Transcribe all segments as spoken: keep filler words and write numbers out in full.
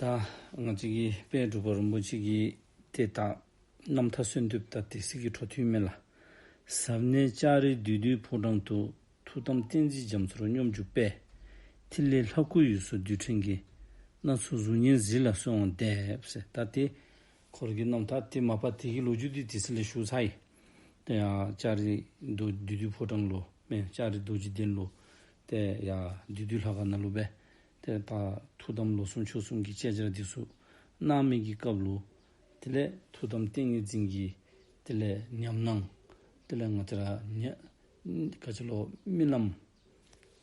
ད་ང་བཅས་ཀྱི་དཔལ་འབྲུག་པ་རིན་པོ་ཆེ་གི་ཏེ་ད་རྣམ་ཐར་གསོལ་འདེབས་ད་དེ་ཚེ་གི་འཕྲོ་མཐུད་མས་ལགས། ཟབ་གནས་ལྕགས་རི་བདུད་འདུལ་ཕོ་བྲང་དུ། ཐུགས་དམ་བསྟན་འཛིན་རྒྱ་མཚོར་སྙོམས་འཇུག་པས། ཐིག་ལེ་ལྷ་སྐུ་འོད་ཟེར་རྡུལ་ཕྲན་གྱི། སྣ་ཚོགས་གཟུགས་བརྙན་གཟིགས་ལ་གསོལ་བ་འདེབས་ཟེར། ད་དེ་ཁོ་ར་གི་རྣམ་ཐར་དེ་མ་པ་དེ་གི་ལོ་རྒྱུས་དེ་དེ་ཚེ་ལས་ཞུ་ཚར་ཡི། ཏེ་ཡར་ལྕགས་རི་རྡོ་བདུད་འདུལ་ཕོ་བྲང་ལུ་མེན་ལྕགས་རི་རྡོ་རྗེ་གདན་ལུ། ཏེ་ཡར་བདུད་འདུལ་ལྷ་ཁང་ནང་ལུ་སྦེ། ཏེ་ད་ཐུགས་དམ་ལོ་གསུམ་ཕྱོགས་གསུམ་གྱི་བཅད་རྒྱ་འདི་ཚུ་གནང་མི་གི་སྐབས་ལུ། དེ་ལས་ཐུགས་དམ་ཏིང་ངེ་འཛིན་གྱི་དེ་ལས་ཉམས་སྣང་། དེ་ལས་ང་བཅས་ར་ཉ་ག་ཅི་ལོ་རྨི་ལམ།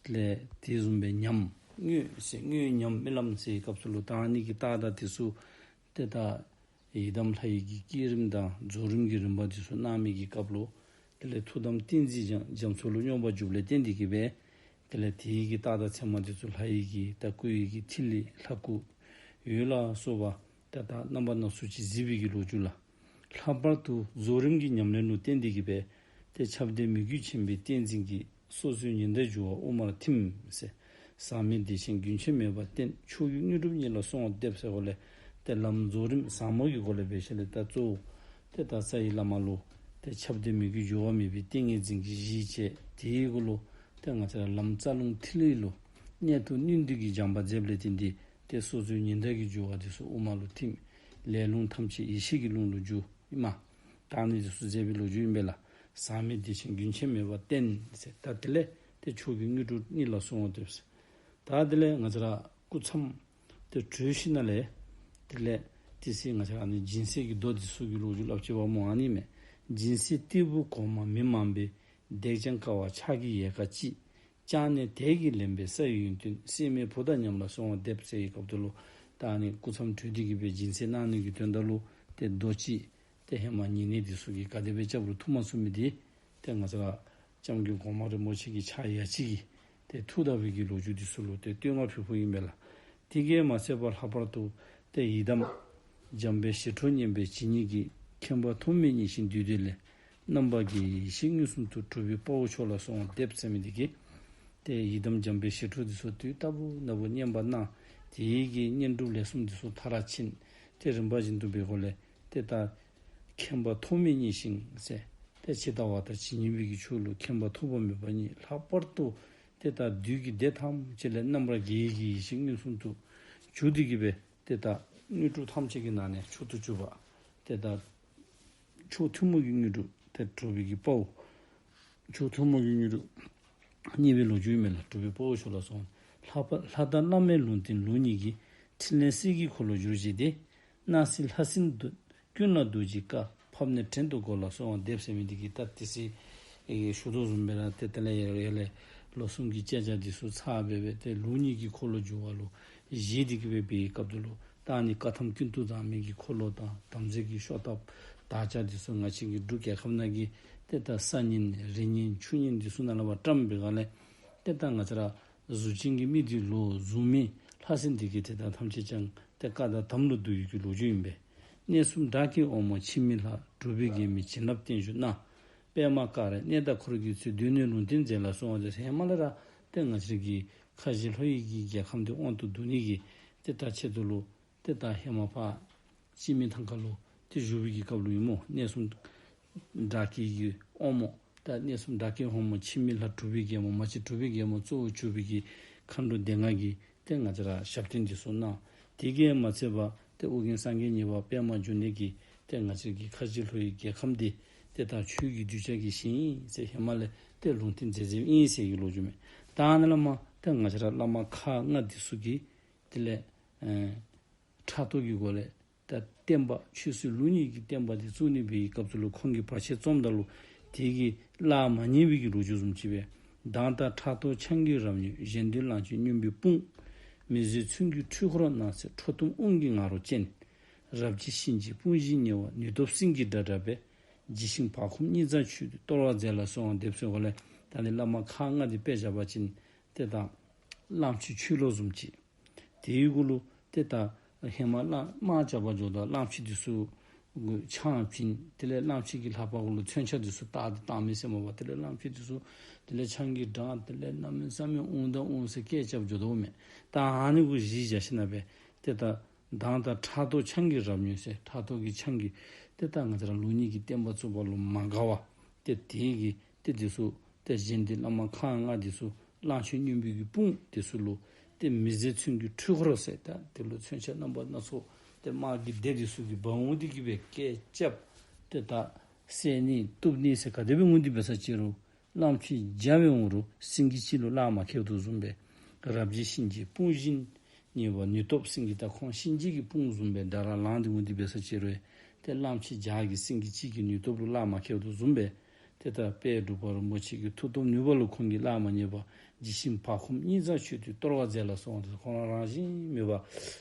དེ་ལས་དེ་བཟུམ་སྦེ་ཉམས་དངོས་ཟེར་དངོས་ཉམས་རྨི་ལམ་ཟེར་སྐབས་སུ་ལུ་ད་ཨ་ནི་གི་རྟགས་དང་དེ་ཚུ། ཏེ་ད་ཡི་དམ་ལྷ་ཡི་གི་བསྐྱེད་རིམ་དང་རྫོགས་རིམ་གྱི་རིམ་པ་དེ་ཚུ་གནང་མི་གི་སྐབས་ལུ། དེ་ལས་ཐུགས་དམ་ཏིང་འཛིན་རྒྱ་རྒྱ་མཚོ་ལུ་སྙོམས་པར་འཇུག་ལས་བརྟེན་ཏེ་གི་སྦེ། དེ་ལས་དེ་ཡི་གི་རྟགས་དང་མཚན་མ་དེ་ཚུ་ལྷ་ཡི་གི་ད་སྐུ་ཡི་གི་ཐིག་ལེ་ལྷ་སྐུ་འོད་ལ་སོགས་པ་ད་ད་རྣམ་པ་སྣ་ཚོགས་ཅིག་གཟིགས་པའི་གི་ལོ་རྒྱུས་ལགས། ལྷག་པར་དུ་རྫོགས་རིམ་གྱི་ཉམས་ལེན་ལུ་བརྟེན་ཏེ་གི་སྦེ། ཏེ་ཁྱབ་བརྡལ་མོས་གུས་ཆེན་པོའི་བསྟན་འཛིན་གྱི། སྲོག་རྩོལ་ཉི་ཟླའི་འགྱུར་བ་དབུ་མར་ཐིམ་ཟེར། ཟག་མེད་བདེ་ཆེན་རྒྱུན་ཆད་མེད་པར་བརྟན། མཆོག་གི་དངོས་གྲུབ་ཉིད་ལ་གསོལ་བ་འདེབས་ཟེར་གོ་ལས། ཏེ་ལམ་རྫོགས་རིམ་ཟབ་མོ་གི་སྒོ་ལས་འབད་ཞིནམ་ལས་ད་གཙོ་བོ་ཏེ་ད་རྩ་བའི་བླ་མ་ལུ། ཏེ་ཁྱབ་བརྡལ་མོས་གུས་འགྱུར་བ་མེད་པའི་ཏིང་ངེ་འཛིན་གྱི་གཞི་བཅས། དེའི་སྒོ་ལུ་ཏེ་ང་བཅས་ར་ལམ་རྩ་རླུང་ཐིག་ལེ་ལུ་གནད་དུ་བསྣུན་ཏེ་གི་སྦྱངས་པ་མཛདཔ་ལས་བརྟེན་ཏེ། ཏེ་སྲོག་རྩོལ་ཉི་ཟླ་གི་འགྱུར་བ་དེ་ཚུ་དབུ་མ་ལུ་ཐིམ། ལས་རླུང་ཐམས་ཅད་ཡེ་ཤེས་ཀྱི་རླུང་ལུ་འགྱུར་ཨིན་མས། ད་ཨ་ནི་དེ་ཚུ་མཛད་པའི་ལོ་རྒྱུས་ཨིན་པས་ལགས། ཟག་མེད་བདེ་ཆེན་རྒྱུན་ཆད་མེད་པར་བརྟན་ཟེར། ད་དེ་ལས་ཏེ་མཆོག་གི་དངོས་གྲུབ་ཉིད་ལ་གསོལ་བ་འདེབས་ཟེར། ད་དེ་ལས་ང་བཅས་ར་སྐུ་མཚམས་ཏེ་གྲོལ་ཞིནམ་ལས། དེ་ལས་དེ་ཚེ་ང་བཅས་ར་ཨ་ནི་སྦྱིན་སྲེག་གི་མདོ་འདི་ཚུ་གི་ལོ་རྒྱུས་སླབ་ཅི་པ་སྨོ། ཨ་ནི་མས། སྦྱིན་སྲེག་སྟེགས་བུ་གོང་མ་མི་མང་པོས། བརྡེག་ཀྱང་དཀའ་བ་ཕྱག་གི་ཡལ་ག་གཅིག། བཅག་ནས་དལ་གྱིས་ལེན་པའི་ས་ཡི་ཡོན་ཏན། སྲེད་མེད་བུ་དང་མཉམ་ལ་གསོལ་བ་འདེབས་ཟེར་བའི་སྐབས་དེ་ལུ། ད་ཨ་ནི་སྐུ་མཚམས་གྲོལ་ཏེ་གི་སྦེ་སྦྱིན་སྲེག་གནང་ནི་གི་དོན་དག་ལུ། ཏེ་མདོ་ཅིག་ཏེ་ཧེ་མ་ཉེ་གནས་འདི་ཚུ་གིས་ག་དེ་སྦེ་རྐྱབ་རུང་ཐུབ་མ་ཚུགས་མི་འདི། ཏེ་ང་བཅས་ར་སྐྱབས་མགོན་གོང་མ་རིན་པོ་ཆེ་གིས་ཕྱག་ཡ་གཅིག་གིས་ཏེ་ཐུགས་དག་པའི་གི་ལོ་རྒྱུས་འདི་ཚུ་ལུ་ཏེ་བསྟོད་བསྔགས་ཕུལ་ཕུལཝ་ཨིན་པས་ལགས། དེ་གིས་མ་ཚད་པར་ལྷག་པར་དུ་ཏེ་ཡི་དམ་འཇམ་དཔལ་ཞི་ཁྲོ་བསྙེན་པའི་ཇི་སྙེད་ཀྱི། མཁྱེན་པ་ཐོགས་མེད་བརྙེས་ཤིང་བདུད་འདུལ་ལས། རྣམ་པར་རྒྱལ་བའི་ཡེ་ཤེས་མངོན་སུམ་དུ། གྲུབ་པའི་དཔའ་བོ་མཆོག་ལ་གསོལ་བ་འདེབས་ཟེར་མི་འདི་གིས། ཏེ་ཡི་དམ་འཇམ་དཔལ་ཞི་ཁྲོ་འདི་ཚུ་དུས་རྟག་བུ་ན་བུ་བསྙེན་པ་གནང་། དེ་ཡི་གི་བསྙེན་སྒྲུབ་ལས་གསུམ་འདི་ཚུ་མཐར་ཕྱིན། ཏེ་རིམ་པ་བཞིན་དུ་འབད་དགོ་ལས། ཏེ་ད་མཁྱེན་པ་ཐོགས་མེད་བརྙེས་ཤིང་ཟེར། ཏེ་ཇི་ལྟ་བ་དང་ཇི་སྙེད་པའི་གི་ཆོས་ལུ་མཁྱེན་པ་ཐོགས་པ་མེད་པ་བརྙེས། ལྷག་པར་དུ་ཏེ་ད་བདུད་ཀྱི་སྡེ་ཐམས་ཅད་ལས་རྣམ་པར་རྒྱལ་བའི་གི་ཡེ་ཤེས་མངོན་སུམ་དུ་གྱུར་ཏེ་གི་སྦེ། ཏེ་ད་དངོས་གྲུབ་ཐམས་ཅད་ཀྱི་ནང་ནས་མཆོག་ཏུ་གྱུར་པ། ཏེ་ད་མཆོག་ཐུན་མོང་གི་དངོས་གྲུབ་ཏེ་གྲུབ་པའི་གི་དཔའ་བོ། མཆོག་ཐུན་མོང་གི་དངོས་གྲུབ་བརྙེས་པའི་ལོ་རྒྱུས་མས་ལགས། གྲུབ་པའི་དཔའ་བོ་མཆོག་ལ་གསོལ། ལྷག་པར་ལྷ་དང་བླ་མའི་ལུང་བསྟན་ལུགས་གཉིས་ཀྱི། ཕྲིན་ལས་གསེར་གྱི་འཁོར་ལོ་བསྒྱུར་བྱས་ཏེ། སྣང་སྲིད་ལྷ་སྲིན་ཀུན་ལ་རྡོ་རྗེའི་བཀའ། ཕབ་ནས་བྲན་དུ་བཀོལ་ལ་གསོལ་བ་འདེབས་ཟེར་མི་འདི་གིས་ད་དེ་ཚེ་ཞུ་དོ་བཟུམ་སྦེ་ར་ཏེ་དེ་ལས་ཡར་ལས་ལོ་གསུམ་གྱི་བཅད་རྒྱ་འདི་ཚུ་ཚར་སྦེ་སྦེ་ཏེ་ལུགས་གཉིས་ཀྱི་འཁོར་ལོ་བསྒྱུར་བ་ལུ་བཞེས་ཏེ་གི་སྦེ་འབད་བའི་སྐབས་དེ་ལུ། ད་ཨ་ནི་བཀའ་ཐམ་ཀུན་ཏུ་བཟང་མི་གི་འཁོར་ལོ་དང་དམ་རྫས་ཀྱི་ཤོག་ཐབ་དར་ཆ་འདི་ཚུ་ང་བཅས་ཀྱི་འབྲུག་རྒྱལ་ཁབ་ནང་གི་ཏེ་ད་ས་རྙིང་རི་རྙིང་ཆུ་རྙིང་འདི་ཚུ་ནང་ལས་ཕར་བཀྲམ་པའི་སྒང་ལས། ཏེ་ད་ང་བཅས་ར་གཟུགས་ཅན་གྱི་མི་འདི་ལུ་གཟུགས་མེད་ལྷ་སྲིན་འདི་གིས་ཏེ་ད་ཐམས་ཅད་ཀྱང་ཏེ་བཀའ་དང་དམ་ལུ་བསྡུ་ཡི་གི་ལོ་རྒྱུས་ཨིན་པས། གནས་གསུམ་དགྲ་བགེགས་དབང་མོ་འཆི་མེད་ལྷ། གྲུབ་པའི་རྒྱལ་མོས་བྱིན་རླབས་བརྟན་བཞུགས་གནང་། པདྨ་ཀ་རས་གནས་དང་འཁོར་གྱིས་གཙོས། གདོད་ནས་ལུང་བསྟན་མཛད་ལ་གསོལ་བ་འདེབས་ཟེར། ཧེ་མ་ལས་ར་ཏེ་ང་བཅས་ཀྱི་ཁ་བཞི་ལྷོ་ཡི་གི་རྒྱལ་ཁམས་འདི་དབང་དུ་བསྡུ་ནི་གི་ཏེ་ད་ཆེད་དུ་ལུ་ཏེ་ད་ཧེ་མ་ཕར་འཆི་མེད་ཐང་ཁ་ལུ་ཏེ་བཞུགས་པའི་གི་སྐབས་ལུ་ཨིན་སྨོ། གནས་གསུམ་དགྲ་བགེགས་ཀྱི་དབང་མོ། ད་གནས་གསུམ་དགྲ་བགེགས་དབང་མོ་འཆི་མེད་ལྷ། གྲུབ་པའི་རྒྱལ་མོ་མ་གཅིག་གྲུབ་པའི་རྒྱལ་མོ་གཙོ་བོ་གྱུར་པའི་གི་མཁའ་འགྲོ་སྡེ་ལྔ་གི་ཏེ་ང་བཅས་ར་ཞབས་བརྟན་འདི་ཚུ་གནང་། དེ་གིས་མ་ཚད་པར་ཏེ་ཨོ་རྒྱན་སངས་རྒྱས་གཉིས་པ་པདྨ་འབྱུང་གནས་ཀྱིས་ཏེ་ང་བཅས་ཀྱི་ཁ་བཞི་ལྷོ་ཡི་རྒྱལ་ཁམས་འདི་ཏེ་ད་ཆོས་ཀྱི་གདུལ་བྱ་གི་ཞིང་ཨིན་ཟེར་ཧེ་མ་ལས་ཏེ་ལུང་བསྟན་མཛད་མཛདཔ་ཨིན་ཟེར་གྱི་ལོ་རྒྱུས་མས། ད་ཨ་ནི་ལས་མར་ཏེ་ང་བཅས་ར་བླ་མ་ཁག་ལྔ་འདི་ཚུ་གིས་དེ་ལས་ཨེ་ཕྲག་དོག་གི་སྒོ་ལས་ད་བསྟན་པ་ཆོས་སྲིད་ལུགས་གཉིས་ཀྱི་བསྟན་པ་འདི་བཙུགས་ནི་འབད་བའི་སྐབས་སུ་ལུ་ཁོང་གིས་བར་ཆད་རྩོམ་ད་ལུ་དེ་གིས་གླགས་མ་རྙེད་པའི་གི་ལོ་རྒྱུས་བཟུམ་ཅིག་སྦེ། སྡང་དང་ཕྲག་དོག་ཆང་གིས་རབ་མྱོས། གཞན་དོན་ལངས་ཕྱིར་སྨྱོན་པའི་དཔུང་། མི་བཟོད་མཚོན་གྱི་འཁྲུལ་འཁོར་སྣང་སྲིད། ཁྲོ་གཏུམ་དབུགས་ཀྱི་ང་རོ་ཅན། རབ་འཇིགས་གཤིན་རྗེའི་དཔུང་བཞིས་ཉེ་བ། ནུས་སྟོབས་སེང་གེའི་སྒྲ་འདྲ་བས། འཇིགས་ཤིང་བག་འཁུམས་སྙིང་རྩ་ཆུད་དུ། གཏོར་བར་མཛད་ལ་གསོལ་བ་འདེབས་ཟེར་གོ་ལས། ད་ནི་བླ་མ་ཁག་ལྔ་འདི་དཔེ་བཞག་པ་ཅིན་ཏེ་ད་གླངམོ་ཆེ་ཆོས་ལོག་བཟུམ་ཅིག། དེའི་གུ་ལུ་ཏེ་ད་ཧེ་མ་གླང་དམག་རྐྱབ་པར་འགྱོཝ་ད་གླངམོ་ཆེ་འདི་ཚུ་ཆང་བྱིན། དེ་ལས་གླངམོ་ཆེ་གི་ལྷ་པ་གུ་ལུ་མཚོན་ཆ་འདི་ཚུ་བཏགས་ཏེ་བཏང་མི་ཟེར་མ་པ། དེ་ལས་གླངམོ་ཆེ་འདི་ཚུ་དེ་ལས་ཆང་གིས་འགྲངས། དེ་ལས་གནམ་མེད་ས་མེད་འོང་དང་འོང་ཟེར་སྐད་རྐྱབ་འགྱོ་དོ་མས། ད་ཨ་ནི་གུ་གཞི་བཞག་ཞིནམ་ལས་ཏེ་ད་ གདངས་དང་ཕྲག་དོག་ཆང་གིས་རབ་མྱོས་ཟེར། ཕྲག་དོག་གི་ཆང་གིས་ཏེ་ད་ང་བཅས་ར་ལུགས་གཉིས་ཀྱི་བསྟན་པ་བཙུགས་པ་ལུ་མ་དགའ་བར་ཏེ་དེ་གིས་ཏེ་འདི་ཚུ་ཏེ་གཞན་འདི་བླ་མ་ཁག་ལྔ་འདི་ཚུ་གླང་ཆེན་སྨྱོན་པའི་གི་དཔུང་འདི་ཚུ་ལུ་ཏེ་མི་བཟད་མཚོན་གྱི་འཁྲུལ་འཁོར་ཟེར། ད་དེ་ལུ་མཚོན་ཆ་རྣམ་པ་སྣ་ཚོགས་ཏེ་དམག་གི་སྡེ་འདི་ཚུ་གིས་འབག་འོང་སྟེ་གིས་སྦེ་སྐད་རྐྱབ། ཏེ་ད་བསད་ནི་བཏུབ་ནི་ཟེར་ག་དེ་སྦེ་འོང་སྟེ་འབད་ས་ཅིག་རུང་གླངམོ་ཆེ་བརྒྱ་སྦེ་འོང་རུང་སེང་གེ་གཅིག་ལུ་གླགས་མ་ཁེལཝ་དོ་བཟུམ་སྦེ། རབ་འཇིགས་གཤིན་རྗེའི་དཔུང་བཞིན་ཉེ་བར་ནུས་སྟོབས་སེང་གེ། ད་ཁོང་གཤིན་རྗེ་གི་དཔུང་བཟུམ་སྦེ་དགྲ་ལ་ལངས་ཏེ་འོང་སྟེ་འབད་ས་ཅིག་རུང་ཏེ་གླངམོ་ཆེ་བརྒྱ་གིས་སེང་གེ་གཅིག་གི་ནུས་སྟོབས་ལུ་གླགས་མ་ཁེལཝ་དོ་བཟུམ་སྦེ། ཏེ་ད་དཔལ་འབྲུག་པ་རིན་པོ་ཆེ་གི་མཐུ་སྟོབས་ནུས་པ་ལུ་ཁོང་གིས་གླགས་མ་རྙེད་པར་འཇིགས་ཤིང་བག་འཁུམས་སྙིང་རྩ་ཆོད་དེ་གཏོར་བར་མཛད་ལ་སོགས་པ་འདི་ཁོང་ར་རང་བཞིན་མེད་པར་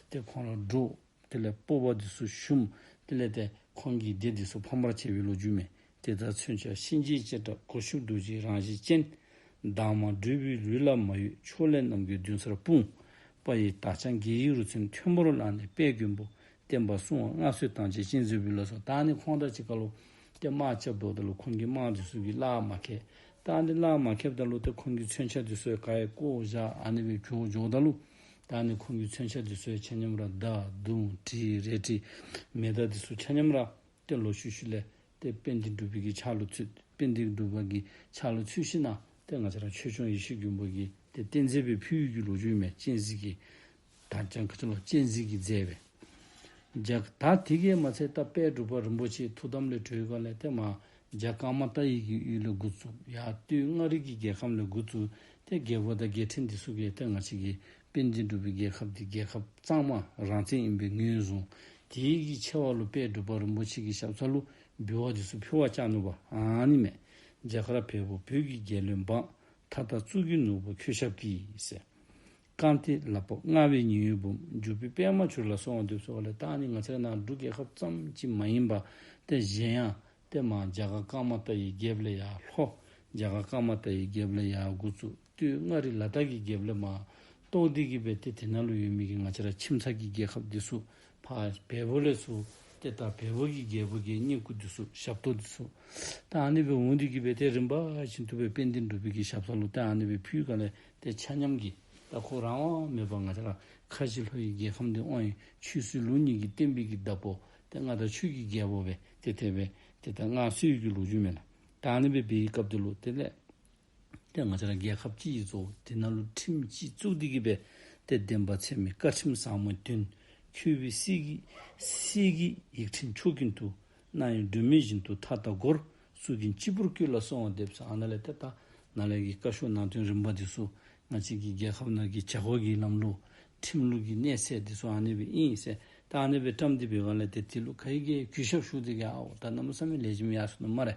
ཏེ་ཁོང་ར་འདྲོག། དེ་ལས་སྤོབས་པ་འདི་ཚུ་ཞུམ། དེ་ལས་ཏེ་ཁོང་གི་སྡེ་འདི་ཚུ་ཕམ་པར་བྱས་པའི་ལོ་རྒྱུས་མས། དེ་ལྟར་མཚོན་བྱ་གཤིན་རྗེའི་ལྕེ་བྲག་གོ་ཤུབས་རྡོ་རྗེའི་རང་བཞིན་ཅན། དྭངས་མ་སྦྲུལ་པའི་ལུས་ལ་མ་གཡོས་ཕྱོགས་ལས་རྣམ་རྒྱལ་མདུན་སར་སྤུངས། དཔའ་ཡི་དར་དཔྱངས་རྒྱལ་ཡི་རུ་མཚོན་མཐོན་པོར་བསླངས་ནས་དཔལ་མགོན་པོ་བསྟན་པ་སྲུང་བར་མངའ་གསོལ་དང་བཅས་སྤྱན་གཟིགས་འབུལ་ལ་སོགས། ད་ཨ་ནི་ཁོང་དང་གཅིག་ཁར་ལུ་ཏེ་དམག་རྐྱབ་འགྱོཝ་ད་ལུ་ཁོང་གི་དམག་འདི་ཚུ་གིས་གླགས་མ་ཁེལ། ད་ཨ་ནི་གླགས་མ་ཁེལཝ་ད་ལུ་ཏེ་ཁོང་གི་མཚོན་ཆ་འདི་ཚུ་ཡང་ག་ཡང་བཀོ་བཞག་ཨ་ནི་སྦེ་བྱོག་འགྱོཝ་ད་ལུ་ད་ཨ་ནི་ཁོང་གི་མཚོན་ཆ་འདི་ཚུ་ཡང་ཆ་མཉམ་ར་མདའ་མདུང་གྲི་རལ་གྲི་མེ་མདའ་འདི་ཚུ་ཆ་མཉམ་ར་ཏེ་ལོག་ཤུལ་ཤུལ་ལས་ཏེ་དཔལ་ལྡན་འབྲུག་པའི་གི་ཕྱག་ལུ་ཚུད། དཔལ་ལྡན་འབྲུག་པ་གི་ཕྱག་ལུ་ཚུད་ཞིནམ་ཏེ་ང་བཅས་ར་ཆོས་སྐྱོང་ཡེ་ཤེས་མགོན་པོ་གིས་ཏེ་རྟེན་རྫས་སྦེ་ཕུལ་བའི་གི་ལོ་རྒྱུས་མས། སྤྱན་གཟིགས་ཀྱི་དར་དཔྱངས་ག་ཅི་ལོ་སྤྱན་གཟིགས་ཀྱི་རྫས་སྦེ། རྒྱ་ད་དེ་གིས་མ་ཚད་ད་དཔལ་འབྲུག་པ་རིན་པོ་ཆེ་ཐུགས་དམ་ལས་གྲོལ་སྒང་ལས་ཏེ་མར་རྒྱ་ཀ་མ་ཏ་ཡི་གི་ཡུལ་ལས་འགོ་བཙུགས། ཡར་སྟོད་མངའ་རིས་ཀྱི་རྒྱལ་ཁམས་ལས་འགོ་བཙུགས། ཏེ་རྒྱལ་པོ་དང་རྒྱལ་ཕྲན་འདི་ཚུ་གིས་ཏེ་ང་བཅས་ཀྱི་དཔལ་ལྡན་འབྲུག་པའི་རྒྱལ་ཁབ་འདི་རྒྱལ་ཁབ་གཙང་མ་རང་བཙན་ཨིན་པའི་ངོས་བཟུང་། དེ་གི་ཆེ་བ་ལུ་དཔལ་འབྲུག་པ་རིན་པོ་ཆེ་གི་ཞབས་ས་ལུ་འབུལ་བ་འདི་ཚུ་ཕུལ་བར་བཅར་ནུག་པ། ཨ་ནི་མས། རྒྱ་གར་བལ་པོ་བོད་ཀྱི་རྒྱལ་བློན་འབངས། མཐའ་དག་གཙུག་གི་ནོར་བུ་ཁྱོད་ཞབས་ཀྱིས་ཟེར། རྐང་མཐིལ་ལག་པ་རྔ་བའི་ཉི་འོད་འབུམ། འཇུག་པའི་པདྨ་འཕྱུར་ལ་སོགས་པ་འདི་ཚུ་ལས་ད་ཨ་ནི་ང་བཅས་ར་ནཱ་འབྲུག་རྒྱལ་ཁབ་ཙམ་ཅིག་མ་ཡིན་པར་ཏེ་གཞན་ཡང་ཏེ་མར་རྒྱ་གར་ཀ་མ་ཏ་ཡི་རྒྱལཔོ་ལས་ཡར་ལྷོ། རྒྱ་གར་ཀ་མ་ཏ་ཡི་རྒྱལཔོ་ལས་ཡར་འགོ་བཙུགས། སྟོད་མངའ་རིས་ལ་དྭགས་ཀྱི་རྒྱལཔོ་ལས་མར་གཏོགས་ཏེ་གིས་སྦེ་ཏེ་དེ་ནང་ལུ་ཡོད་མི་གི་ང་བཅས་ར་ཁྱིམ་ཚང་གི་རྒྱལ་ཁབ་འདི་ཚུ་ཕར་བལ་པོ་ལས་ཚུར་ཏེ་ད་བལ་པོ་གི་རྒྱལ་པོ་གི་བསྙེན་བཀུར་འདི་ཚུ་ཞབས་ཏོག་འདི་ཚུ་ད་ཨ་ནི་སྦེ་འོང་སྟེ་གིས་སྦེ་ཏེ་རིམ་པ་བཞིན་དུ་སྦེ་དཔལ་ལྡན་འབྲུག་པའི་གི་ཞབས་ས་ལུ་ད་ཨ་ནི་སྦེ་ཕུལ་སྒང་ལས་ཏེ་ཆ་མཉམ་གྱིས་ད་ཁོ་རང་དབང་མེད་པར་ང་བཅས་ར་ཁ་བཞི་ལྷོ་ཡི་རྒྱལ་ཁམས་འདི་དབང་ཡོད། ཆོས་སྲིད་ལུགས་གཉིས་ཀྱི་བསྟན་པའི་གི་བདག་པོ་ཏེ་མངའ་བདག་ཆོས་ཀྱི་རྒྱལ་པོ་སྦེ་ཏེ་དེ་སྦེ་ཏེ་ད་མངའ་གསོལ་གྱི་ལོ་རྒྱུས་མས་ལགས། ད་ཨ་ནི་སྦེ་འབད་བའི་སྐབས་འདི་ལུ་དེ་ལས་ཏེ་ང་བཅས་ར་རྒྱལ་ཁབ་ཅིག་གི་གཙོ་བོ་དེ་ནང་ལུ་ཁྲིམས་ཅིག་བཙུགས་ཏེ་གིས་སྦེ་ཏེ་བདེན་པ་ཚད་མའི་བཀའ་ཁྲིམས་བཟང་མོ་བདུན། འཁྱུད་པའི་གསེར་གྱི་གསེར་གྱི་ཡིག་ཕྲེང་མཆོག་ཀུན་ཏུ། སྣང་ཡང་སྒྲོན་མེ་བཞིན་དུ་མཐའ་དག་བསྐོར། གཙུག་རྒྱན་སྤྱི་བོར་བཀོད་ལ་གསོལ་བ་འདེབས་ཟེར། ཨ་ནཱ་ལས་ཏེ་ད་ནཱ་ལས་ཀྱི་བཀའ་ཤོག་ནང་དོན་རིམ་པ་འདི་ཚུ་ང་བཅས་ཀྱི་རྒྱལ་ཁབ་ནང་གི་བྱ་སྒོ་གི་ལམ་ལུགས་ཁྲིམས་ལུགས་ཀྱི་གནས་ཚད་འདི་ཚུ་ཨ་ནི་སྦེ་ཨིན་ཟེར། ད་ཨ་ནི་སྦེ་བཀྲམ་སྟེ་འབད་བའི་སྒང་ལས་ཏེ་དེ་ལུ་ག་གིས་གུས་ཞབས་ཞུ་སྟེ་གིས་ཨའོ་ད་གནམ་མེད་ས་མེད་ལེགས་ཤོམ་ཡར་སོང་ནུག་སྨ་རེ།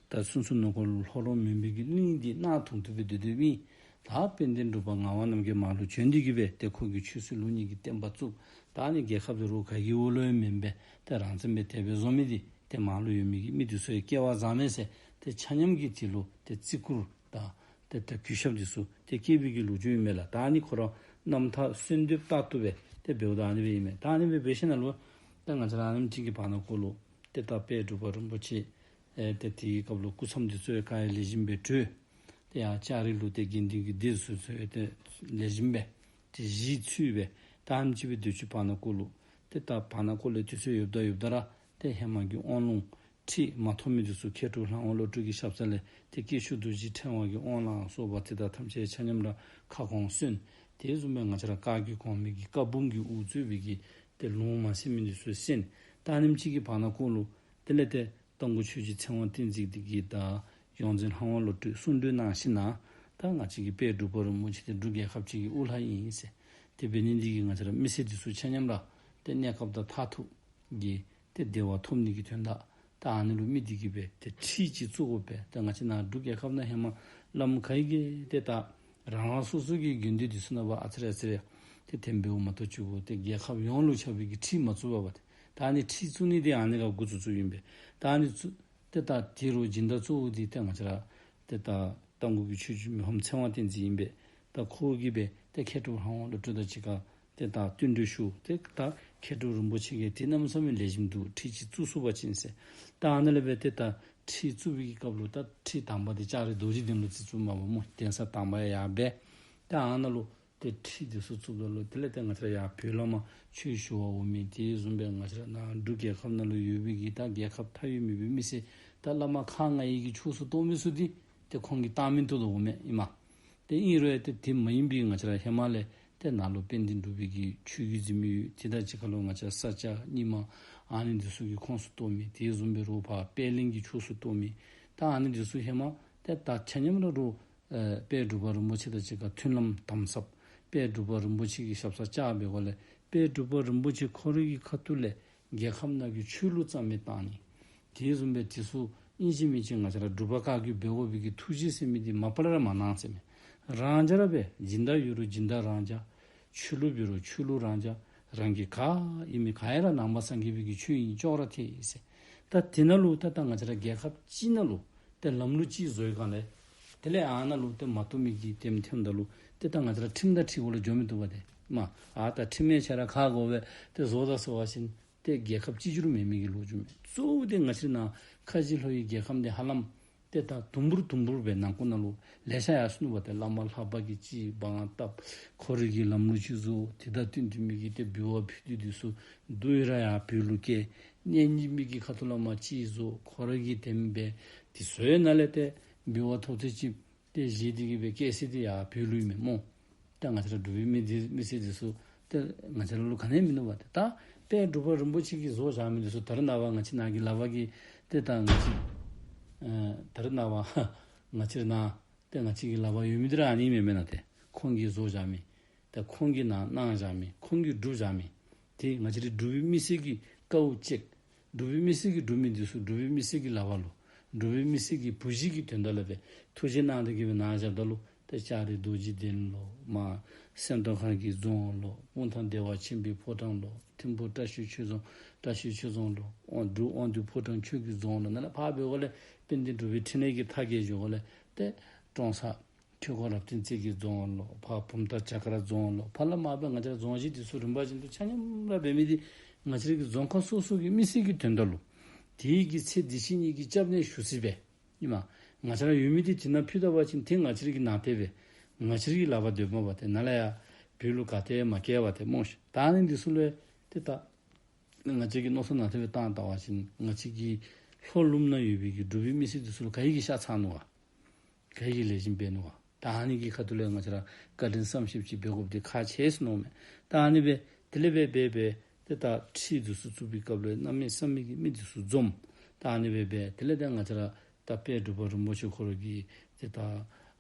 ད་སོ་སོ་ནང་འཁོད་ལུ་ལྷོ་རོང་མུན་པའི་གི་གླིང་འདི་གནག་དུང་དུ་སྦེ་སྡོད་སྡོདཔ་ཨིན། ད་དཔལ་ལྡན་འབྲུག་པ་ངག་དབང་རྣམ་རྒྱལ་མར་ལུ་བྱོན་ཏེ་གིས་སྦེ་ཏེ་ཁོ་གིས་ཆོས་སྲིད་ལུགས་གཉིས་ཀྱི་བསྟན་པ་བཙུགས། ད་ཨ་ནི་རྒྱལ་ཁབ་འདི་རུང་ག་གི་འོག་ལུ་ཡང་མེན་པས། ཏེ་རང་བཙན་སྦེ་དེ་སྦེ་བཟོ་མི་འདི་ཏེ་མར་ལུ་ཡོད་མི་གི་མི་འདི་ཚུ་ཡང་སྐལ་བ་བཟང་མས་ཟེར་ཏེ་ཆ་མཉམ་གྱིས་དེ་ལུ་ཏེ་བརྩི་བཀུར་དང་ཏེ་ད་གུས་ཞབས་འདི་ཚུ་ཏེ་བསྐྱེད་པའི་གི་ལོ་རྒྱུས་ཨིན་མས་ལགས། ད་ཨ་ནི་ཁོ་ར་རྣམ་ཐར་གསོལ་འདེབས་ལྟར་དུ་སྦེ་ཏེ་འབདཝ་ད་ཨ་ནི་སྦེ་ཨིན་མས། ད་ཨ་ནི་སྦེ་འབད་ཞིནམ་ལས་ད་ང་བཅས་ར་ཨ་ནེམ་ཅིག་གི་བར་ན་ཁོ་ལུ་ཏེ་ད་དཔལ་འབྲུག་པ་རིན་པོ་ཆེ་ཨེ་ཏེ་དེའི་སྐབས་ལུ་སྐུ་མཚམས་འདི་ཚུ་ཡང་ག་ཡང་ལེགས་ཤོམ་སྦེ་གྲོལ། ཏེ་ཡར་ལྕགས་རི་ལུ་ཏེ་དགེ་འདུན་གྱི་སྡེ་ཚུ་ཚུ་ཡང་ཏེ་ལེགས་ཤོམ་སྦེ་ཏེ་གཞི་ཚུགས་སྦེ་ད་ཨ་ནེམ་ཅིག་སྦེ་སྡོད་ཅི། བར་ན་ཁོ་ལུ་ཏེ་ད་བར་ན་ཁོ་ལུ་དུས་ཚོད་ཡོདཔ་ད་ཡོདཔ་ད་ར་ཏེ་ཧེ་མ་གི་དབང་ལུང་ཁྲིད་མ་ཐོབ་མི་འདི་ཚུ་མཁས་གྲུབ་ལྷ་དབང་བློ་གྲོས་ཀྱི་ཞབས་ས་ལས་ཏེ་དཀྱིལ་ཆོག་རྡོ་རྗེ་ཕྲེང་བ་གི་དབང་ལ་སོགས་པ་དེ་དག་ཐམས་ཅད་ཆ་མཉམ་ར་ཁ་སྐོང་གསན། དེ་བཟུམ་སྦེ་ང་བཅས་ར་བཀའ་བརྒྱུད་གོང་མའི་གི་བཀའ་འབུམ་གྱི་དབུ་གཙོས་པའི་གི་ཏེ་ལུང་མ་ཟིན་མི་འདི་ཚུ་གསན། ད་ཨ་ནེམ་ཅིག་གི་བར་ན་ཁོ་ལུ་དེ་ལས་ཏེ་རྟ་མགོ་ཆོས་རྗེ་ཚེ་དབང་བསྟན་འཛིན་འདི་གིས་ད་ཡོངས་འཛིན་ལྷ་དབང་བློ་གྲོས་གསུང་གྲོས་གནང་ཞིནམ་ད་ང་བཅས་ཀྱི་དཔལ་འབྲུག་པ་རིན་པོ་ཆེ་འདི་འབྲུག་རྒྱལ་ཁབ་ཅིག་གི་དབུ་བླ་ཨིན་ཟེར། དེ་འབད་ནི་འདི་གིས་ང་བཅས་ར་མི་སེར་འདི་ཚུ་ཆ་མཉམ་ར་ཏེ་གནས་སྐབས་དང་མཐར་ཐུག་གི་ཏེ་བདེ་བ་ཐོབ་ནི་གི་དོན་དག་ད་ཨ་ནི་ལུ་དམིགས་ཏེ་གིས་སྦེ་ཏེ་ཁྲིད་ཅིག་བཙུགས་དགོ་པས། ད་ང་བཅས་ནཱ་འབྲུག་རྒྱལ་ཁབ་ནང་ཧེ་མ་བླམ་ག་གིས་ཏེ་ད་རང་རང་སོ་སོ་གི་དགོན་སྡེ་འདི་ཚུ་ནང་འབད་ཨ་ཙི་རེ་ཨ་ཙི་རེ་ཏེ་དེ་འབདཝ་མ་གཏོགས་ཅིག་གུ་ཏེ་རྒྱལ་ཁབ་ཡོངས་ལུ་ཁྱབ་པའི་གི་ཁྲིད་མ་བཙུགས་པས་པ། ཏེ་ད་ཨ་ནི་ཁྲིད་བཙུགས་ནི་འདི་ཨ་ནི་ཁར་འགོ་བཙུགས་བཙུགསཔ་ཨིན་པས། ད་ཨ་ནི་བཙུགས་ཏེ་ད་དེ་རུང་སྦྱིན་བདག་གཙོ་བོ་འདི་ཏེ་ང་བཅས་ར་ཏེ་ད་རྟ་མགོ་གི་ཆོས་རྗེ་མི་ཕམ་ཚེ་དབང་བསྟན་འཛིན་ཨིན་པས། ད་ཁོ་གིས་སྦེ་ཏེ་མཁས་གྲུབ་ལྷ་དབང་བློ་གྲོས་དང་གཅིག་ཁར་ཏེ་ད་བསྟུན་གྲོས་ཞུ། ཏེ་ད་མཁས་གྲུབ་རིན་པོ་ཆེ་གིས་ཏེ་གནམ་མེད་ས་མེད་ལེགས་ཤོམ་འདུག། ཁྲིད་ཅིག་བཙུགས་ཚུགས་པ་ཅིན་ཟེར། ད་ཨ་ནཱ་ལས་སྦེ་ཏེ་ད་ཁྲིད་བཙུགས་པའི་གི་སྐབས་ལུ་ད་ཁྲིད་དང་པ་འདི་ལྕགས་རི་རྡོ་རྗེ་གདན་ལུ་ཅིག་བཙུགས་མས་པ་སྨོ། གདན་ས་དང་པ་ཡར་འབད། ད་ཨ་ནཱ་ལུ་ ཏེ་ཁྲི་འདི་ཚུ་བཙུགསཔ་ད་ལུ་དེ་ལས་ཏེ་ང་བཅས་ར་ཡར་བོད་ལས་མར་ཆོས་ཞུ་བར་འོང་མི་དེ་བཟུམ་སྦེ་ང་བཅས་ར་ནཱ་འབྲུག་རྒྱལ་ཁབ་ནང་ལུ་ཡོད་པའི་གི་ད་རྒྱལ་ཁབ་མཐའ་དབུས་མེད་པའི་མི་སེར་ད་བླ་མ་ཁག་ལྔའི་གི་ཕྱོགས་སུ་གཏོགས་མི་ཚུ་འདི་ཏེ་ཁོང་གིས་བཏང་མི་བཏུབ་དོ་འོང་མས་ཨིན་མས། ཏེ་ཨིན་རུང་ཡང་ཏེ་དེ་མ་ཡིན་པའི་ང་བཅས་ར་ཧེ་མ་ལས་ཏེ་ནཱ་ལུ་དཔལ་ལྡན་འབྲུག་པའི་གི་ཆོས་བརྒྱུད་འཛིན་མི་ཡོད། དེ་དང་གཅིག་ཁར་ལུ་ང་བཅས་ར་ས་སྐྱ་རྙིང་མ་ཨ་ནི་འདི་ཚུ་གི་ཁོངས་སུ་གཏོགས་མི། དེ་བཟུམ་སྦེ་རོགས་ཕར་པད་གླིང་གི་ཕྱོགས་སུ་གཏོགས་མི། ད་ཨ་ནི་འདི་ཚུ་ཧེ་མ་ཏེ་ད་ཆ་མཉམ་ར་རོགས་ཨེ་དཔལ་འབྲུག་པ་རིན་པོ་ཆེ་དང་གཅིག་ཁར་མཐུན་ལམ་དམ་ཟབ། དཔལ་འབྲུག་པ་རིན་པོ་ཆེ་གི་ཞབས་སར་བཅར་བའི་སྒོ་ལས་དཔལ་འབྲུག་པ་རིན་པོ་ཆེ་ཁོ་རའི་གི་ཁ་ཐུག་ལས་རྒྱལ་ཁབ་ནང་གི་ཆོས་ལུགས་རྩ་མེད་བཏང་ནི། དེ་བཟུམ་སྦེ་དེ་ཚུ་ཨིན་ཅི་མིན་ཅི་ང་བཅས་ར་འབྲུག་པ་བཀའ་བརྒྱུད་འབད་དགོ་པའི་གི་ཐུགས་བཞེད་ཟེར་མི་འདི་མ་པ་ལས་ར་མ་གནང་ཟེར་མས། རང་རྐྱ་ར་འབད། སྦྱིན་བདག་ཡོད་རུང་སྦྱིན་བདག་རང་རྐྱ། ཆོས་ལུགས་འབད་རུང་ཆོས་ལུགས་རང་རྐྱ། རང་གི་ག་ཨིན་མི་ག་ཡང་ར་ནང་པ་སངས་རྒྱས་པའི་གི་ཆོས་ཨིན་ཅོག་ར་འཐད་ཟེར། ད་དེ་ནང་ལུ་ད་ད་ང་བཅས་ར་རྒྱལ་ཁབ་ཅིག་ནང་ལུ་ཏེ་ལམ་ལུགས་ཅིག་བཟོ་བའི་སྒང་ལས་དེ་ལས་ཨ་ནཱ་ལུ་ཏེ་མ་བཏུབ་མི་གི་དེམ་ཐོནམ་ད་ལུ་ཏེ་ད་ང་བཅས་ར་ཁྲིམས་དང་ཁྲིམས་འོག་ལུ་འགྱོ་མི་བཏུབ་པས་ཏེ་མ། ཨ་ད་ཁྲིམས་ཡང་ཁྱོད་ར་ག་དགོ་པས་ཏེ་བཟོ་ད་ཟེར་བ་ཅིན་ཏེ་རྒྱལ་ཁབ་གཅིག་གྱུར་མེད་མི་གི་ལོ་རྒྱུས་མས། གཙོ་བོ་ཏེ་ང་བཅས་ར་ནཱ་ཁ་བཞི་ལྷོ་ཡི་རྒྱལ་ཁམས་འདི་ཧ་ལམ་ཏེ་ད་དུམ་བུར་དུམ་བུར་སྦེ་ནང་འཁོད་ནང་ལུ་ལེ་ཤ་ཡར་སོ་ནུག་པ། ཏེ་བླ་མ་ལྷ་པ་གིས་ཅིག་དབང་བཏབ། ཁོ་རའི་གི་ལམ་ལུགས་ཅིག་བཟོ། དེ་དང་བསྟུན་ཏེ་མི་གིས་ཏེ་འབུལ་བ་ཕུལ་ཏེ་འདི་ཚུ་བསྡུ་ཡི་ར་ཡར་བོད་ལུ་བསྐྱལ། གཉེན་ཉེ་མི་གི་ཁ་ཐུག་ལས་མར་ཅིག་བཟོ། ཁོ་ར་གིས་དེམ་སྦེ་དེ་ཚུ་ཡང་ནཱ་ལས་ཏེ་འབུལ་བ་ཐོབ་ཚད་ཅིག་ཏེ་བཞེས་ཏེ་གི་སྦེ་བསྐྱལ་ས་འདི་ཡར་བོད་ལུ་ཨིན་མས་སྨོ། ད་ང་བཅས་ར་འབྲུག་པའི་མི་འདི་མི་སེར་འདི་ཚུ་ཏེ་ང་བཅས་ར་ལུ་ག་ནི་ཡང་མིན་ནུག་པ། ཏེ་ད་དཔལ་འབྲུག་པ་རིན་པོ་ཆེ་གིས་བཟོ་བཞག་མི་འདི་ཚུ་ད་རེས་ནངས་པ་ང་བཅས་ནཱ་གི་ལག་པར་གི་ཏེ་ད་ང་བཅས་ཨེ་ད་རེས་ནངས་པ་ང་བཅས་ར་ནཱ་ཏེ་ང་བཅས་ཀྱི་ལག་པར་ཡོད་མི་འདི་ར་ཨ་ནི་མེན་མེན་ན། ཏེ་ཁོང་གིས་བཟོ་བཞག་མི་ཏེ་ཁོང་གིས་ནཱ་གནང་བཞག་མི་ཁོང་གིས་བསྒྲུབས་བཞག་མི་ཏེ་ང་བཅས་རའི་འབྲུག་པའི་མི་སེར་གྱི་དཀའཝ་སྤྱད། འབྲུག་པའི་མི་སེར་གྱིས་བསྒྲུབས་མི་འདི་ཚུ་འབྲུག་པའི་མི་སེར་གྱི་ལག་པར་ལུ་འབྲུག་པའི་མི་སེར་གྱི་བུ་གཞི་གི་དོན་དག་ལུ་སྦེ་ཐུགས་རྗེ་གནང་སྟེ་གི་སྦེ་གནང་བཞགཔ་ད་ལུ་ཏེ་ལྕགས་རི་རྡོ་རྗེ་གདན་ལོ་མར་སེམས་རྟོགས་ཁ་གི་རྫོང་ལོ་སྤུངས་ཐང་བདེ་བ་ཆེན་པོའི་ཕོ་བྲང་ལོ་ཐིམ་ཕུག་བཀྲ་ཤིས་ཆོས་རྫོང་བཀྲ་ཤིས་ཆོས་རྫོང་ལོ་དབང་འབྲུག་དབང་འདུས་ཕོ་བྲང་ཆོས་ཀྱི་རྫོང་ལོ་ནཱ་ལས་ཕར་འབད་བ་ལས་དཔལ་ལྡན་འབྲུག་པའི་ཕྲིན་ལས་ཀྱི་མཐའ་རྒྱས་འགྱོ་བ་ལས་ཏེ་ཀྲོང་གསར་ཆོས་འཁོར་རབ་བརྟན་རྩེ་གི་རྫོང་ལོ་ཕར་བུམ་ཐང་བྱ་དཀར་རྫོང་ལོ་ཕར་ལས་མར་སྦེ་ང་བཅས་ར་རྫོང་གཞི་འདི་ཚུ་རིམ་པ་བཞིན་དུ་ཆ་མཉམ་ར་འབད་མི་འདི་ང་བཅས་ར་གི་རྫོང་ཁག་སོ་སོ་གི་མི་སེར་གྱི་དོན་དག་ལུ་དེ་གི་ཚེ་འདི་ཕྱི་གཉིས་ཀྱི་སྐྱབས་གནས་ཞུ་སྲིད་པས། ཨིན་མས། ང་བཅས་ར་ཡོད་མི་འདི་དེ་ནང་ཕུལ་ད་པ་ཅིན་ཏེ་ང་བཅས་ར་གི་ནང་དེ་སྦེ་ང་བཅས་ར་གི་ལག་པར་སྡོདཔ་མས་པ། ཏེ་ནཱ་ལས་ཡར་བོད་ལུ་ག་ཏེ་མ་བསྐྱལ་བ་ཏེ་སྨོ་ཤིག། ད་ཨ་ནི་འདི་ཚུ་ལུ་ཏེ་ད་ང་བཅས་ཀྱིས་མནོ་བསམ་ནང་དེ་སྦེ་བཏང་ད་པ་ཅིན་ང་བཅས་ཀྱི་ལྷོ་ལུངམ་ནང་ཡོད་པའི་གི་འབྲུག་པའི་མི་སེར་འདི་ཚུ་ལུ་ག་གིས་ཤ་ཚ་ནུག་ག། ག་གིས་ལེགས་ཤོམ་འབད་ནུག་ག། ད་ཨ་ནི་གི་ཁ་ཐུག་ལས་ང་བཅས་ར་བཀའ་དྲིན་བསམ་ཤེསཔ་ཅིག་འབད་དགོཔ་འདི་ཁག་ཆེ་ཟེར་མནོཝ་མས། ད་ཨ་ནི་སྦེ་དེ་ལས་སྦེ་འབད་སྦེ་ཏེ་ད་ཁྲི་འདི་ཚུ་བཙུགས་པའི་སྐབས་ལུ་གནམ་མེད་ས་མེད་ཀྱི་མི་འདི་ཚུ་འཛོམས། ད་ཨ་ནི་སྦེ་འབད་དེ་ལས་ད་ང་བཅས་ར་ད་དཔལ་འབྲུག་པ་རིན་པོ་ཆེ་ཁོ་ར་གི་ཏེ་ད་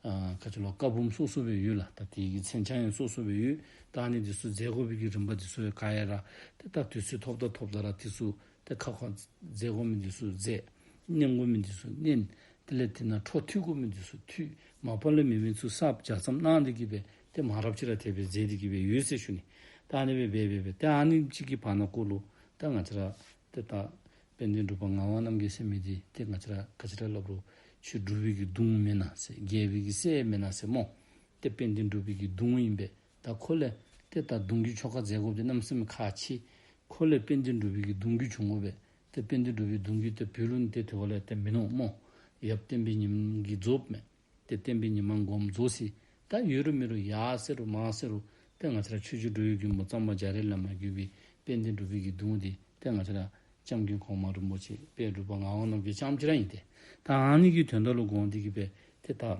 ཨ་ག་ཅི་ལོ་བཀའ་འབུམ་སོ་སོ་སྦེ་ཡོད་ལགས། ད་དེ་གི་མཚན་བྱང་ཡང་སོ་སོ་སྦེ་ཡོད། ད་ཨ་ནི་འདི་ཚུ་མཛད་དགོ་པའི་གི་རིམ་པ་འདི་ཚུ་ཡང་ག་ཡ་ར་ཏེ་ད་དུས་ཚོད་ཐོབ་ད་ཐོབ་ད་ར་འདི་ཚུ་ཏེ་ཁ་ཁ་མཛད་དགོ་མི་འདི་ཚུ་མཛད། གནང་དགོ་མི་འདི་ཚུ་གནང་། དེ་ལས་དེ་ནང་འཕྲོ་མཐུད་དགོ་མི་འདི་ཚུ་མཐུད། མ་པ་ལས་མེད་མི་ཚུ་གསརཔ་ལྗགས་རྩོམ་གནང་སྟེ་གི་སྦེ་ཏེ་མང་རབས་ཅིག་ར་དེ་སྦེ་མཛད་དེ་གི་སྦེ་ཡོད་ཟེར་ཞུ་ནི། ད་ཨ་ནི་སྦེ་འབད་འབད་འབད་ཏེ་ཨ་ནི་ཅིག་གི་བར་ན་གུ་ལུ་ད་ང་བཅས་ར་ཏེ་ད་དཔལ་ལྡན་འབྲུག་པ་ངག་དབང་རྣམ་རྒྱལ་ཟེར་མི་འདི་ཏེ་ང་བཅས་ར་ག་ཅི་ར་སླབ་རུང་ཆོས་འབྲུག་པའི་གི་གདུང་མེན་ན་ཟེར་རྒྱལ་པོའི་གི་སྲས་མེན་ན་ཟེར་སྨོ། ཏེ་དཔལ་ལྡན་འབྲུག་པའི་གི་གདུང་ཨིན་པས། ད་ཁོ་ལས་ཏེ་ད་གདུང་བརྒྱུད་ཆོ་ག་མཛད་དགོཔ་འདི་གནམ་མེད་ས་མེད་ཁག་ཆེ། ཁོ་ལས་དཔལ་ལྡན་འབྲུག་པའི་གི་གདུང་བརྒྱུད་བྱུང་དགོ་པས། ཏེ་དཔལ་ལྡན་འབྲུག་པའི་གདུང་བརྒྱུད་ཏེ་བོད་ལུ་ནི་ཏེ་དེ་བ་ལས་ཏེ་མིན་ནུག་སྨོ། ཡབ་བསྟན་པའི་ཉི་མ་གིས་རྫོགསཔ་མས། ཏེ་བསྟན་པའི་ཉི་མ་དགོངསམ་རྫོགས་ཅི། ད་ཡོད་རུང་མེད་རུང་ཡར་སོ་རུང་མར་སོ་རུང་ཏེ་ང་བཅས་ར་ཆོས་རྗེ་འགྲོ་བའི་མགོན་པོ་གཙང་པ་རྒྱ་རས་ལས་མར་བརྒྱུད་པའི་དཔལ་ལྡན་འབྲུག་པའི་གི་གདུང་འདི་ཏེ་ང་བཅས་ར་སྐྱབས་མགོན་གོང་མ་རིན་པོ་ཆེ་དཔལ་འབྲུག་པ་ངག་དབང་རྣམ་རྒྱལ་རྐྱངམ་གཅིག་ར་ཨིན་ཏེ། ད་ཨ་ནི་གི་དོན་དག་ལུ་དགོངས་ཏེ་གི་སྦེ་ཏེ་ད་ཨ་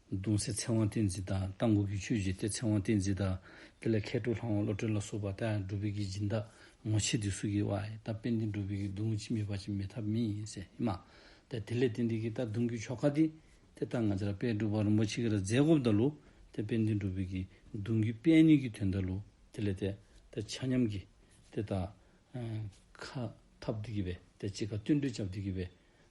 གདུང་སྲས་ཚེ་དབང་བསྟན་འཛིན་དང་རྟ་མགོ་གི་ཆོས་རྗེ་ཏེ་ཚེ་དབང་བསྟན་འཛིན་དང་དེ་ལས་མཁས་གྲུབ་ལྷ་དབང་བློ་གྲོས་ལ་སོགས་པ་ད་འབྲུག་པའི་གི་སྦྱིན་བདག་ངོ་ཆེ་འདི་ཚུ་གིས་ཝའི་ད་དཔལ་ལྡན་འབྲུག་པའི་གི་གདུང་ཅིག་མེད་པ་ཅིན་མེད་ཐབས་མེད་ཨིན་ཟེར་ཨིན་མས། ཏེ་དེ་ལས་བརྟེན་ཏེ་གི་ད་གདུང་བརྒྱུད་ཆོ་ག་འདི་ཏེ་ད་ང་བཅས་ར་དཔལ་འབྲུག་པ་རིན་པོ་ཆེ་གིས་ར་མཛད་དགོཔ་ད་ལུ་ཏེ་དཔལ་ལྡན་འབྲུག་པའི་གི་གདུང་བརྒྱུད་སྤེལ་ནི་གི་དོན་དག་ལུ་དེ་ལས་ཏེ་ད་ཆ་མཉམ་གྱིས་ཏེ་ད་ཨ་ཁ་འཐབ་སྟེ་གི་སྦེ་ཏེ་གཅིག་ཁར་བསྟུན་གྲོས་རྐྱབ་སྟེ་གི་སྦེ་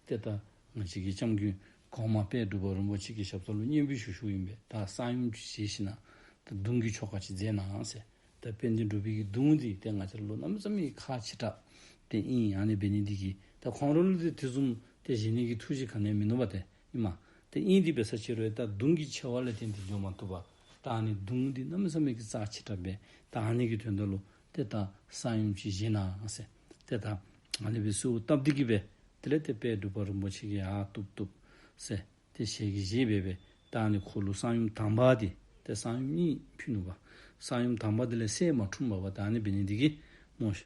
ཏེ་ད་ང་བཅས་ཀྱི་སྐྱབས་མགོན་གོང་མ་དཔལ་འབྲུག་པ་རིན་པོ་ཆེ་གི་ཞབས་ས་ལུ་སྙན་འབུལ་ཞུ་ཞུཝ་ཨིན་པས། ད་གསང་ཡུམ་ཅིག་བཞེས་ཞིནམ་ད་གདུང་གི་ཆོ་ག་ཅིག་མཛད་གནང་ཟེར། ད་དཔལ་ལྡན་འབྲུག་པའི་གི་གདུང་འདི་ཏེ་ང་བཅས་ར་ལུ་གནམ་མེད་ས་མེད་ཁག་ཆེ་དྲགས་ཏེ་ཨིན། ཨ་ནི་འབད་ནི་འདི་གིས་ད་ཁོང་ར་ལུ་ཏེ་དེ་བཟུམ་ཏེ་བཞེས་ནི་གི་ཐུགས་བཞེད་ག་ནི་ཡང་མིན་ནུག་པ་ཏེ་ཨིན་མས། ཏེ་ཨིན་ཏེ་འབད་ས་ཅིག་རུང་ད་གདུང་གི་ཆེ་བ་ལས་བརྟེན་ཏེ་འགྱོ་མ་བཏུབ་པས། ད་ཨ་ནི་གདུང་འདི་གནམ་མེད་ས་མེད་ཀྱི་རྩ་ཆེ་དྲགས་པས། ད་ཨ་ནི་གི་དོན་དག་ལུ་ཏེ་ད་གསང་ཡུམ་ཅིག་བཞེས་གནང་ཟེར། ཏེ་ད་ཨ་ནི་སྦེ་གསོལཝ་བཏབ་སྟེ་གི་སྦེ་དེ་ལས་ཏེ་དཔལ་འབྲུག་པ་རིན་པོ་ཆེ་གིས་ཨ་བཏུབ་བཏུབ་ཟེར་ཏེ་ཞལ་གྱིས་བཞེས་སྦེ་སྦེ་ད་ཨ་ནི་ཁོ་ལུ་གསང་ཡུམ་དང་པ་འདི་ ཏེ་གསང་ཡུམ་གཉིས་ཕུལ་ནུག་པ། གསང་ཡུམ་དང་པ་དེ་ལས་སྲས་མ་འཁྲུངས་པ་པ། ད་ཨ་ནི་འབད་ནི་དེ་གིས་སྨོ་ཤ།